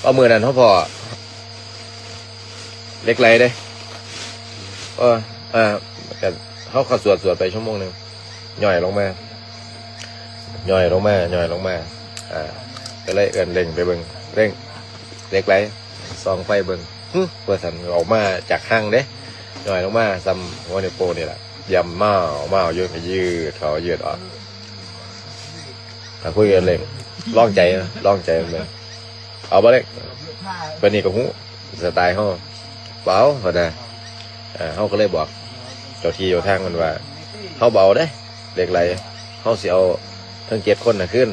ເອົາ ມື້ນັ້ນເຮົາພໍ້ເຫຼັກໄຫຼເດ້. ເອີ ເອີ ກະເຮົາ ເຮົາສວດ ສວດໄປຊົ່ວໂມງໜຶ່ງ ຍ່ອຍລົງມາ ຍ່ອຍລົງມາ ຍ່ອຍລົງມາ ອ່າ ກະເລີຍເອີ້ນເລັ່ງໄປເບິ່ງ ເລັ່ງ ເຫຼັກໄຫຼ ສ່ອງໄຟເບິ່ງ ຫຶ ວ່າຊັ້ນ ອອກມາຈາກຮັງເດ້ ຍ່ອຍລົງມາສ່ຳຫົວນິ້ວໂປ້ງນີ້ລະ ຢ້ຳມາວ ມາວຢູ່ ກະຢືດເຂົ້າຢືດອອກ. ຖ້າຄຸຍກັນເລັ່ງ ລອງໃຈ ລອງໃຈເບິ່ງ ເອົາບໍ່ເຫຼັກ ປານນີ້ກະຮູ້ສະໄຕເຮົາ ບໍ່ເອົາ ເພິ່ນນະ. ເອີ ເຮົາກະເລີຍບອກເຈົ້າທີ່ເຈົ້າທາງເພິ່ນວ່າ ເຮົາບໍ່ເອົາເດ້ ເຫຼັກໄຫຼ ເຮົາຊິເອົາທັງເຈັດຄົນນະຄືນ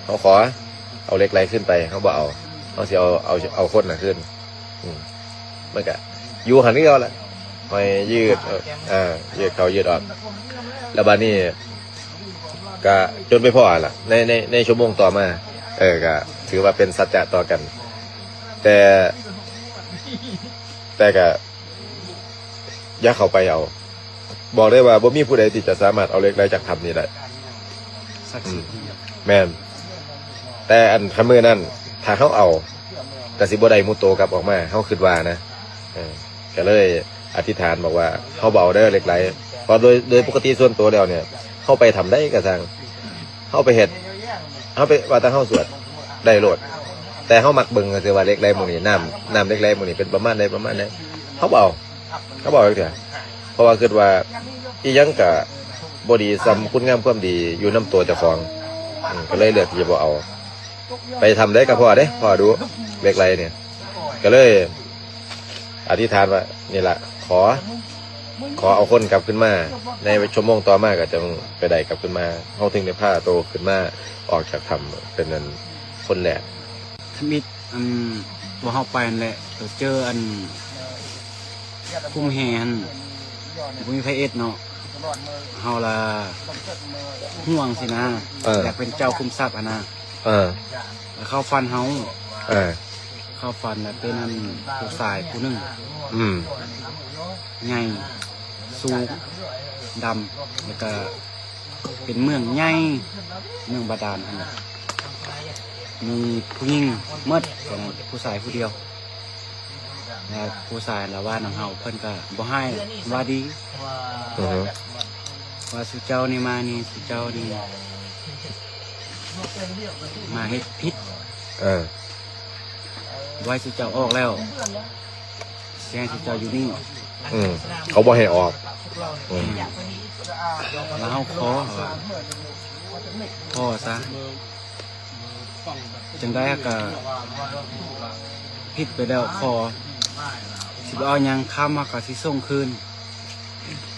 ເຮົາຂໍເອົາເຫຼັກໄຫຼຄືນໄປ ເຮົາບໍ່ເອົາ ເຮົາຊິເອົາ ເອົາ ເອົາຄົນນະຄືນ. ອືມ ມັນກະຢູ່ຫັ້ນຄືເກົ່າລະ ຂ້ອຍຢືດ ເອີ ເອີ ຢືດເຂົ້າຢືດອອກ ແລ້ວບາດນີ້ກະຈົນໄປພໍ້ຫັ້ນລະ ໃນ ໃນ ໃນຊົ່ວໂມງຕໍ່ມາ ເອີ ກະຖືວ່າເປັນສັດຈະຕໍ່ກັນ ແຕ່ ແຕ່ກະຢ່າເຂົ້າໄປເອົາ ບອກໄດ້ວ່າບໍ່ມີຜູ້ໃດທີ່ຈະສາມາດເອົາເຫຼັກໄຫຼຈາກຖ້ຳນີ້ໄດ້ ສັກສິດ ອືມ ແມ່ນ ແຕ່ອັນຄັນມື້ນັ້ນ ຖ້າເຮົາເອົາ ກະຊິບໍ່ໄດ້ມຸດໂຕກັບອອກມາ ເຮົາຄິດວ່ານະ ເອີ ກະເລີຍອະທິຖານບອກວ່າ ເຮົາບໍ່ເອົາເດີເຫຼັກໄຫຼ ເພາະໂດຍ ໂດຍປົກກະຕິສ່ວນໂຕແລ້ວນີ້ ເຮົາໄປຖ້ຳໃດກະຊ່າງ ເຮົາໄປເຮັດ ເຮົາໄປ ວ່າແຕ່ເຮົາສວດໄດ້ໂລດ ແຕ່ເຮົາມັກເບິ່ງຊື່ວ່າເຫຼັກໄຫຼໝ່ອງນີ້ ນ້ຳ ນ້ຳເຫຼັກໄຫຼໝ່ອງນີ້ເປັນປະມານໃດ ປະມານໃດ ເຮົາບໍ່ເອົາ ເຮົາບໍ່ເອົາຈັກເທື່ອ ເພາະວ່າຄິດວ່າ ອີ່ຫຍັງກະບໍ່ດີສ່ຳຄຸນງາມຄວາມດີຢູ່ນຳຕົວເຈົ້າຂອງ ອືມ ກະເລີຍເລືອກທີ່ຈະບໍ່ເອົາ. ໄປຖ້ຳໃດກະພໍ້ເດ້ ພໍ້ດຸເຫຼັກໄຫຼນີ້ ກະເລີຍອະທິຖານວ່າ ນີ້ລະ ຂໍ ຂໍເອົາຄົນກັບຄືນມາ ໃນຊົ່ວໂມງຕໍ່ມາກະຈຶ່ງໄປໄດ້ກັບຄືນມາ ເຮົາເຖິງໄດ້ພາໂຕຂຶ້ນມາອອກຈາກຖ້ຳ ເປັນອັນຄົນແລກ. ທຳອິດ ອັນ ພວກເຮົາໄປຫັ້ນແຫຼະ ກະເຈີອັນ ຄຸ້ມແຮ່ຫັ້ນ ບໍ່ມີໃຜເອັດເນາະ ເຮົາລະຫ່ວງຊີ້ນະ ເອີ ຢາກເປັນເຈົ້າຄຸ້ມຊັບຫັ້ນນະ ເອີ ລະເຂົ້າຝັນເຮົາ ເອີ ເຂົ້າຝັນລະເປັນອັນຜູ້ຊາຍຜູ້ໜຶ່ງ ອືມ ໃຫຍ່ ສູງ ດຳ ລະກະ ເປັນເມືອງໃຫຍ່ ເມືອງບາດານຫັ້ນນະ ມີຜູ້ຍິງໝົດ ແຕ່ນັ້ນຜູ້ຊາຍຜູ້ດຽວ ແລ້ວຜູ້ຊາຍລະວ່ານຳເຮົາ ເພິ່ນກະບໍ່ຮ້າຍ ວ່າດີ ອືຮຶ ວ່າສູ່ເຈົ້ານີ້ມານີ້ ສູ່ເຈົ້ານີ້ມາເຮັດຜິດ ເອີ ບໍ່ໃຫ້ສູ່ເຈົ້າອອກແລ້ວ ຊິໃຫ້ເຈົ້າຢູ່ນີ້ ອືມ ເຂົາບໍ່ໃຫ້ອອກ ອືມ ແລ້ວເຮົາຂໍ ຂໍຊະ ຈັ່ງໃດເຮົາກະຜິດໄປແລ້ວ ຂໍ ຊິບໍ່ເອົາຫຍັງ ຄຳເຮົາກະຊິສົ່ງຄືນ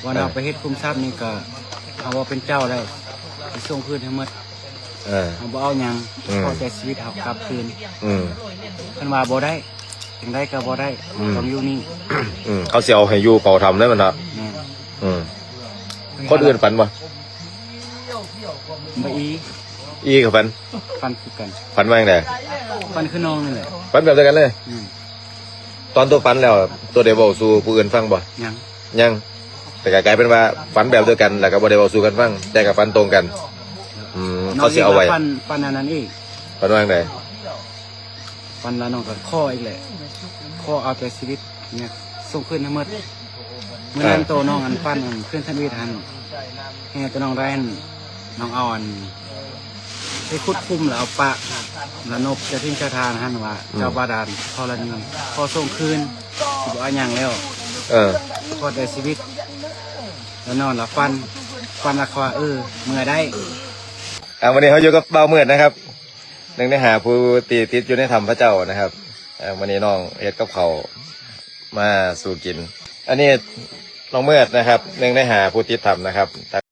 ວັນ ເອີ ເຮົາໄປເຮັດຄຸ້ມຊັບນີ້ກະ ເຮົາບໍ່ເປັນເຈົ້າແລ້ວ ຊິສົ່ງຄືນໃຫ້ໝົດ ເອີ ເຮົາບໍ່ເອົາຫຍັງ ອືມ ຂໍແຕ່ຊີວິດເຮົາກັບຄືນ ອືມ ເພິ່ນວ່າບໍ່ໄດ້ ຈັ່ງໃດກະບໍ່ໄດ້ ອືມ ຕ້ອງຢູ່ນີ້ ອືມ ເຂົາຊິເອົາໃຫ້ຢູ່ເຝົ້າຖ້ຳເລີຍແມ່ນບໍ່? ແມ່ນ ອືມ ຄົນອື່ນຝັນບໍ່? ບໍ່ອີ່ ອີ່ກະຝັນ ຝັນຄືກັນ ຝັນວ່າຈັ່ງໃດ? ຝັນຄືນ້ອງນີ້ແຫຼະ ຝັນແບບດຽວກັນເລີຍ ອືມ ຕອນໂຕຝັນແລ້ວ ໂຕໄດ້ເວົ້າສູ່ຜູ້ອື່ນຟັງບໍ່? ຍັງ ຍັງ ແຕ່ກະກາຍເປັນວ່າຝັນແບບດຽວກັນ ແລ້ວກະບໍ່ໄດ້ເວົ້າສູ່ກັນຟັງ ແຕ່ກະຝັນຕົງກັນ ອືມ ເຂົາຊິເອົາໄວ້ ຝັນ ຝັນອັນນັ້ນອີກ ຝັນວ່າຈັ່ງໃດ? ຝັນລະນ້ອງກະຂໍອີກແຫຼະ ຂໍເອົາແຕ່ຊີວິດນີ້ສົ່ງຄືນໃຫ້ໝົດ ມື້ນັ້ນ ເອີ ໂຕນ້ອງອັນຝັນອັນຄືນທຳອິດຫັ້ນ ເຮັດໃຫ້ໂຕນ້ອງໄດ້ອັນ ນ້ອງເອົາອັນ ໄປຂຸດຂຸມລະເອົາປະລະນົບເຈົ້າຖິ່ນເຈົ້າຖານຫັ້ນວ່າ ອືມ ເຈົ້າບາດານທໍລະນີ ຂໍສົ່ງຄືນ ຊິບໍ່ເອົາຫຍັງແລ້ວ ເອີ ຂໍແຕ່ຊີວິດ ລະນອນລະຝັນ ຝັນລະວ່າ ເອີ ເມືອໄດ້. ອ່າ ວັນນີ້ເຮົາຢູ່ກັບບ່າວມືດນະຄັບ ໜຶ່ງໃນຫ້າຜູ້ທີ່ຕິດຢູ່ໃນຖ້ຳພະເຈົ້ານະຄັບ ອ່າ ມື້ນີ້ນ້ອງເຮັດກັບເຂົ້າມາສູ່ກິນ ອັນນີ້ນ້ອງມືດນະຄັບ ໜຶ່ງໃນຫ້າຜູ້ຕິດຖ້ຳນະຄັບ.